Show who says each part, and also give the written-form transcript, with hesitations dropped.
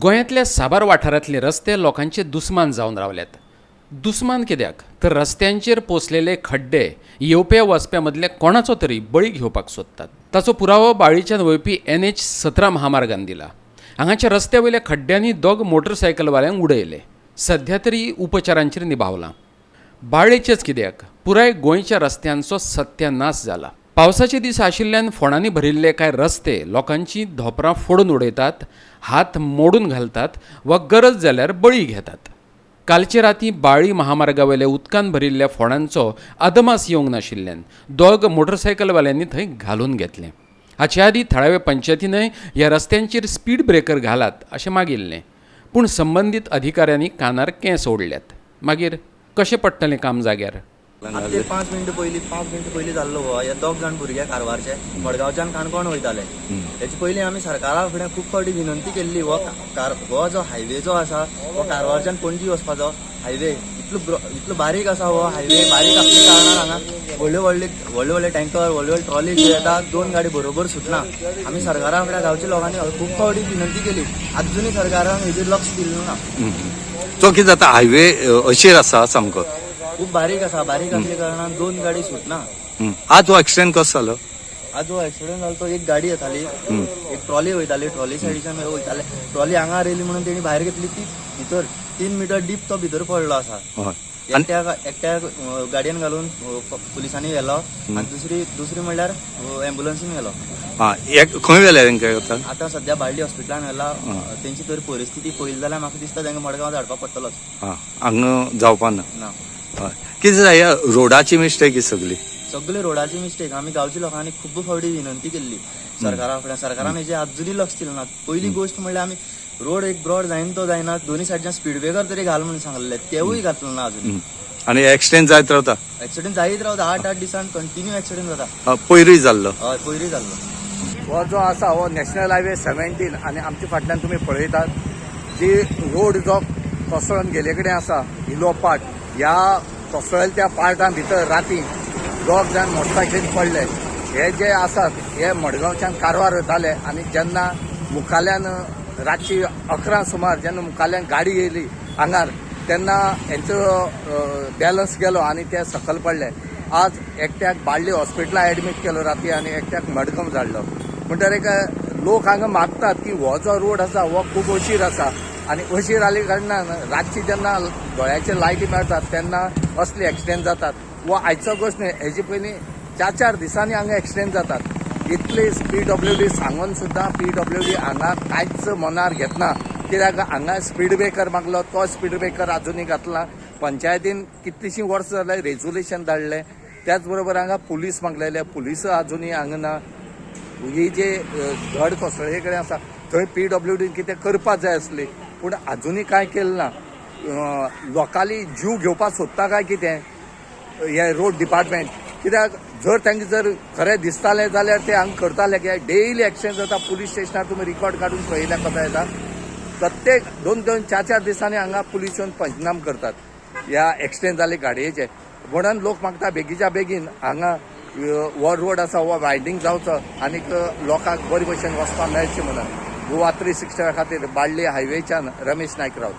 Speaker 1: गोंयांतल्या साबार वाठारांतले रस्ते लोकांचे दुस्मान जावन रावल्यात. दुस्मान कित्याक तर रस्त्यांचेर पोसलेले खड्डे येवप्या वचप्या मदल्या कोणाचो तरी बळी घेवपाक सोदतात. ताचो पुरावो बाळीच्यान वळपी NH 17 महामार्गान दिला. हांगाच्या रस्त्या वयल्या खड्ड्यांनी दोग मोटरसायकलवाल्यांक उडयले. सध्या तरी उपचारांचेर निभावलां. बाळेचेच कित्याक, पुराय गोंयच्या रस्त्यांचो सत्यानाश जाला. पावसाचे दीस आशिल्ल्यान फोंडांनी भरिल्ले कांय रस्ते लोकांची धोपरां फोडून उडयतात, हात मोडून घालतात वा गरज जाल्यार बळी घेतात. कालचे राती बाळी महामार्गावेल्या उदकान भरिल्ल्या फोंडांचो अदमास येवंक नाशिल्ल्यान दोग मोटरसायकलवाल्यांनी थंय घालून घेतलें. हाचे आदीं थळावे पंचायतीनय ह्या रस्त्यांचेर स्पीड ब्रेकर घालात अशें मागिल्लें, पूण संबंदीत अधिकाऱ्यांनी कानार केंस ओडल्यात. मागीर कशें पडटलें काम जाग्यार?
Speaker 2: आतां ते 5 मिनटां पयलीं, 5 मिनटां पयलीं जाल्लो हो. हे दोग जाण भुरगे कारवारचे मडगांवच्यान काणकोण वयताले. हेचे पयलीं आमी सरकारा फुडें खूब फावटी विनंती केल्ली. हो कार हो जो हायवे जो आसा, हो कारवारच्यान पणजी वचपाचो हायवे इतलो बारीक आसा. हो हायवे बारीक आसल्या कारणान हांगा व्हडले व्हडले व्हडले व्हडले टँकर, व्हडले व्हडले ट्रॉली जे येता, दोन गाडी बरोबर सुटना. आमी सरकारा फुडें गांवच्या लोकांनी खूब फावटी विनंती केली. अजुनूय सरकारान हेजेर लक्ष दिलें ना.
Speaker 3: तो कितें जाता, हायवे अशीर आसा सामको.
Speaker 2: खूब बारीक आसा. बारीक असल्या कारणान दोन गाडी सुटना.
Speaker 3: आज हो एक्सिडेंट कसो जालो?
Speaker 2: आज हो एक्सिडेंट जालो तो एक गाडी येताली, एक ट्रॉली वयताली. ट्रॉली सायडीच्यान वयताले, ट्रॉली हांगा येयली म्हणून तेणी भायर घेतली. ती भितर 3 मिटर डीप तो भितर पडलो आसा. एकट्याक एकट्याक गाडयेन घालून पुलिसांनी व्हेलो आनी दुसरी दुसरी म्हणल्यार एम्बुलन्सीन व्हेलो.
Speaker 3: हा, एक खंय व्हेले तेंकां आतां?
Speaker 2: आतां सद्या बाळ्ळी हॉस्पिटलान व्हेला. तेंची तर परिस्थिती पळयली जाल्यार म्हाका दिसता तांकां मडगांव धाडपाक पडटलोच.
Speaker 3: हा, हांगा जावपा ना?
Speaker 2: ना.
Speaker 3: हय, कितें जाता, ह्या रोडाची मिस्टेक ही सगळी.
Speaker 2: सगळे रोडाची मिस्टेक. आमी गांवच्या लोकांनी खूब फावटी विनंती केल्ली सरकारा फुडें. सरकारान हेजेर अजुनूय लक्ष दिलें ना. पयली गोश्ट म्हणल्यार आमी रोड एक ब्रॉड जायना तो जायना, दोन्ही सायडच्यान स्पीड ब्रेकर तरी घाल म्हणून सांगलेले, तेवूय घातले ना अजून.
Speaker 3: आनी एक्सिडेंट जायत रावता.
Speaker 2: एक्सिडेंट जायत रावता. 8-8 दिसान कंटिन्यू एक्सिडेंट जाता.
Speaker 3: पयरूय जाल्लो.
Speaker 2: हय, पयरूय जाल्लो.
Speaker 4: हो जो आसा हो नॅशनल हायवे 17 आनी आमच्या फाटल्यान तुमी पळयतात जी रोड जो कोसळून गेले कडेन आसा इलो पार्ट, ह्या कोसळ्ळेल्या त्या पार्टान भितर राती दोग जाण मोटरसायकलीन पडले. हे जे आसात हे मडगांवच्यान कारवार वयताले आनी जेन्ना मुखाल्यान रातची 11 सुमार जेन्ना मुखाल्यान गाडी येयली आंगार, तेन्ना हेंचो बॅलन्स गेलो आनी ते सकयल पडले. आज एकट्याक बाळ्ळी हॉस्पिटलान एडमीट केलो राती आनी एकट्याक मडगांव धाडलो. म्हणटर एक लोक हांगा मागतात की हो जो रोड आसा हो खूब अशीर आसा आनी अशीर आल्या कारणान रातची जेन्ना दोळ्याचे लायटी मेळटात तेन्ना असले एक्सिडेंट जातात. हो आयचो गोश्ट न्हय, हेजे पयलीं 4-4 दिसांनी हांगा एक्सिडेंट जातात. इतली पीडब्ल्यूडी सांगून सुद्दां पीडब्ल्यूडी हांगा कांयच मनार घेतना. कित्याक हांगा स्पीड ब्रेकर मागलो, तो स्पीड ब्रेकर अजुनूय घातला. पंचायतीन कितलीशीं वर्सां जालें रेजोल्युशन धाडलें. त्याच बरोबर हांगा पुलीस मागलेले, पुलीस अजुनूय हांगा ना. ही जे धड कोसळ्ळे कडेन आसा थंय पीडब्ल्यूडीन कितें करपाक जाय आसली, पूण अजुनूय कांय केलें ना. लोकांली जीव घेवपाक सोदता काय कितें हे रोड डिपार्टमेंट? कित्याक जर तांकां जर खरें दिसतालें जाल्यार ते हांगा करताले. कित्याक डेली एक्सिडेंट जाता. पुलीस स्टेशनार तुमी रिकॉर्ड काडून पळयल्यार कथा येता, प्रत्येक दोन दोन 4-4 दिसांनी हांगा पुलीस येवन पंचनाम करतात ह्या एक्सिडेंट जाले गाडयेचे. म्हणून लोक मागता बेगीच्या बेगीन हांगा हो रोड आसा हो वायडनींग जावचो आनीक लोकांक बरे भशेन वचपाक मेळचें म्हणून. गोवा 365 खातीर बाळ्ळी हायवेच्यान रमेश नायक राऊत.